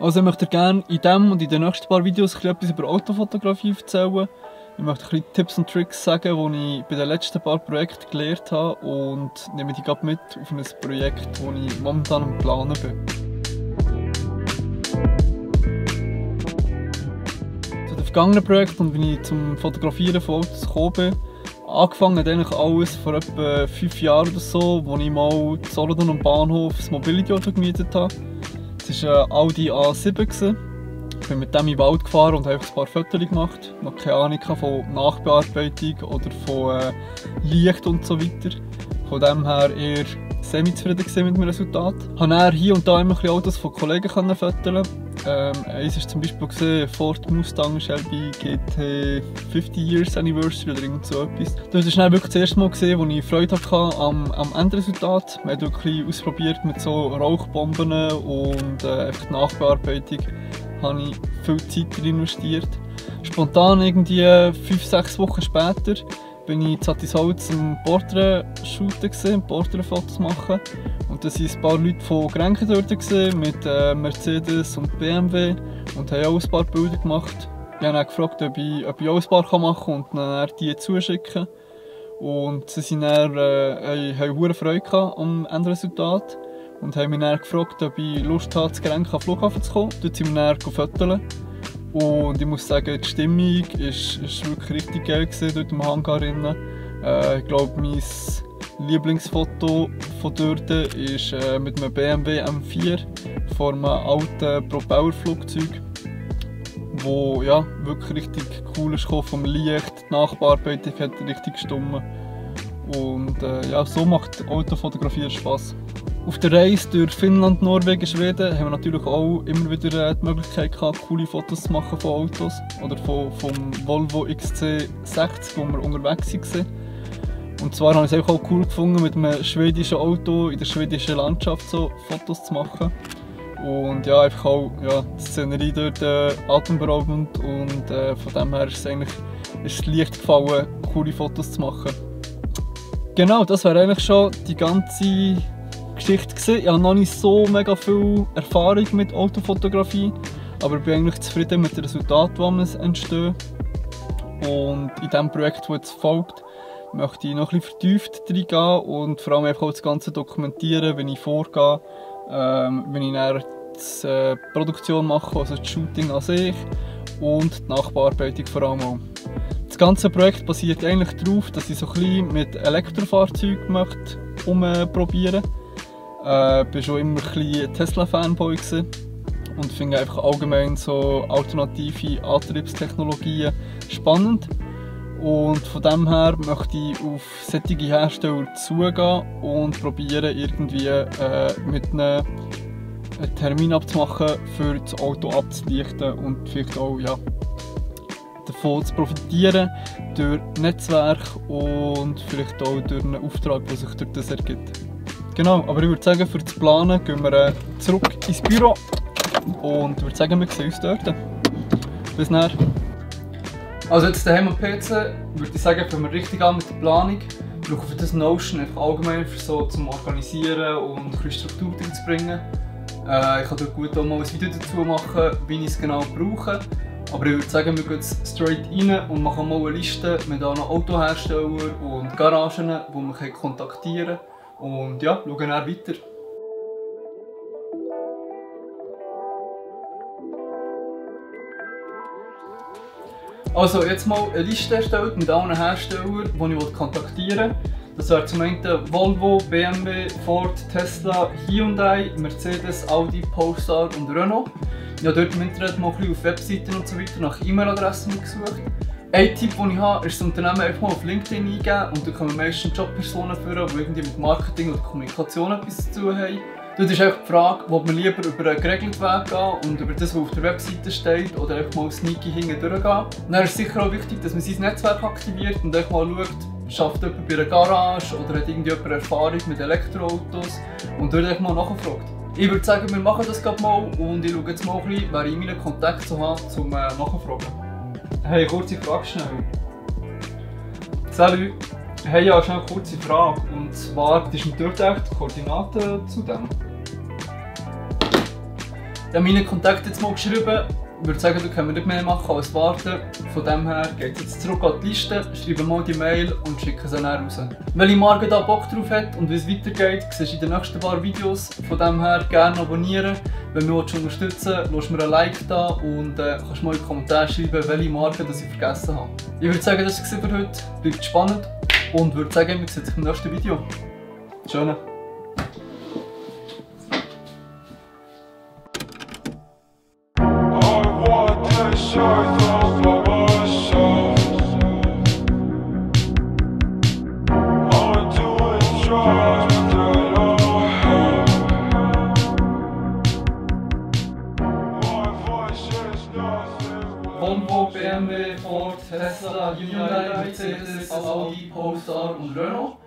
Also ich möchte gerne in diesem und in den nächsten paar Videos etwas über Autofotografie erzählen. Ich möchte ein bisschen Tipps und Tricks sagen, die ich bei den letzten paar Projekten gelernt habe, und nehme die gerade mit auf ein Projekt, das ich momentan am Planen bin. Zu den vergangenen Projekten, wie ich zum Fotografieren von Autos gekommen bin, angefangen hat eigentlich alles vor etwa 5 Jahren oder so, als ich mal in Solothurn am Bahnhof das Mobility-Auto gemietet habe. Es war ein Audi A7. Ich bin mit dem in den Wald gefahren und habe ein paar Fotos gemacht. Ich hatte keine Ahnung von Nachbearbeitung oder von Licht und so weiter. Von dem her eher semi-zufrieden mit dem Resultat. Ich konnte dann hier und da immer ein Autos von Kollegen fotografieren. Eins war zum Beispiel Ford Mustang Shelby GT 50 Years Anniversary oder irgend so etwas. Das war wirklich das erste Mal, wo ich Freude hatte am Endresultat. Wir haben wirklich ausprobiert mit so Rauchbomben und einfach die Nachbearbeitung. Habe ich viel Zeit investiert. Spontan irgendwie 5-6 Wochen später bin ich in Zattisholz am Portrait-Shooten, Portrait-Fotos machen. Und da waren ein paar Leute von Grenken dort mit Mercedes und BMW und haben auch ein paar Bilder gemacht. Ich habe dann gefragt, ob ich auch ein paar machen kann und dann die zuschicken. Und sie haben große Freude am Endresultat und haben mich dann gefragt, ob ich Lust habe, zu Grenken am Flughafen zu kommen. Dort sind wir dann fotografiert. Und ich muss sagen, die Stimmung war wirklich richtig geil dort im Hangar. Ich glaube, mein Lieblingsfoto von dort ist mit einem BMW M4 vor einem alten Propellerflugzeug, wo ja, wirklich richtig cool ist vom Licht. Die Nachbearbeitung hat richtig gestimmt. Und ja, so macht Autofotografie Spass. Auf der Reise durch Finnland, Norwegen, Schweden haben wir natürlich auch immer wieder die Möglichkeit gehabt, coole Fotos zu machen von Autos. Oder vom Volvo XC60, wo wir unterwegs waren. Und zwar habe ich es auch cool gefunden, mit einem schwedischen Auto in der schwedischen Landschaft so Fotos zu machen. Und ja, einfach auch die Szenerie dort atemberaubend, und von dem her ist es leicht gefallen, coole Fotos zu machen. Genau, das wäre eigentlich schon die ganze Geschichte gewesen. Ich habe noch nicht so mega viel Erfahrung mit Autofotografie, aber ich bin eigentlich zufrieden mit dem Resultat, das entstehen. Und in dem Projekt, das jetzt folgt, möchte ich noch ein bisschen vertieft reingehen und vor allem einfach auch das Ganze dokumentieren, wenn ich vorgehe, wenn ich dann die Produktion mache, also das Shooting an sich und die Nachbearbeitung vor allem auch. Das ganze Projekt basiert eigentlich darauf, dass ich so ein bisschen mit Elektrofahrzeugen umprobieren möchte. Ich war schon immer ein Tesla-Fanboy und finde einfach allgemein so alternative Antriebstechnologien spannend. Und von dem her möchte ich auf solche Hersteller zugehen und probieren irgendwie mit einem Termin abzumachen, für das Auto abzulichten und vielleicht auch davon zu profitieren durch Netzwerk und vielleicht auch durch einen Auftrag, der sich durch das ergibt. Genau, aber ich würde sagen, für das Planen gehen wir zurück ins Büro und ich würde sagen, wir sehen uns dort. Bis dann. Also jetzt daheim am PC würde ich sagen, fangen wir richtig an mit der Planung. Ich brauche für das Notion einfach allgemein für so zum Organisieren und ein bisschen Struktur reinzubringen. Ich kann dort gut auch mal ein Video dazu machen, wie ich es genau brauche. Aber ich würde sagen, wir gehen jetzt straight rein und machen mal eine Liste mit allen Autoherstellern und Garagen, die wir kontaktieren können. Und ja, schauen dann weiter. Also jetzt mal eine Liste erstellt mit allen Herstellern, die ich kontaktieren will. Das wäre zum einen Volvo, BMW, Ford, Tesla, Hyundai, Mercedes, Audi, Polestar und Renault. Ich habe dort im Internet mal ein bisschen auf Webseiten und so weiter nach E-Mail-Adressen gesucht. Ein Tipp, den ich habe, ist das Unternehmen einfach mal auf LinkedIn eingeben und da kommen meistens Jobpersonen führen, die irgendwie mit Marketing oder Kommunikation etwas zu tun haben. Dort ist einfach die Frage, ob man lieber über einen geregelten Weg gehen und über das, was auf der Webseite steht, oder einfach mal sneaky hinten durchgehen. Und dann ist es sicher auch wichtig, dass man sein Netzwerk aktiviert und einfach mal schaut, schafft jemand bei einer Garage oder hat irgendjemand Erfahrung mit Elektroautos und dort einfach mal nachfragt. Ich würde sagen, wir machen das gerade mal und ich schaue jetzt mal ein bisschen, wer ich meinen Kontakt so habe, um nachzufragen. Hey, kurze Frage schnell. Salut! Hey, ja, schnell eine kurze Frage. Und zwar, das ist natürlich die Koordinaten zu dem. Ich habe meinen Kontakt jetzt mal geschrieben. Ich würde sagen, da können wir nicht mehr machen als warten. Von dem her geht es jetzt zurück an die Liste, schreiben mal die Mail und schicken sie dann raus. Welche Marke da Bock drauf hat und wie es weitergeht, siehst du in den nächsten paar Videos. Von dem her gerne abonnieren. Wenn du mich unterstützen willst, lass mir ein Like da und kannst mal in die Kommentare schreiben, welche Marke ich vergessen habe. Ich würde sagen, das war es für heute. Bleibt spannend und würde sagen, wir sehen uns im nächsten Video. Schöne. Volvo, BMW, Ford, Tesla, Hyundai, Mercedes, Audi, Polestar und Renault.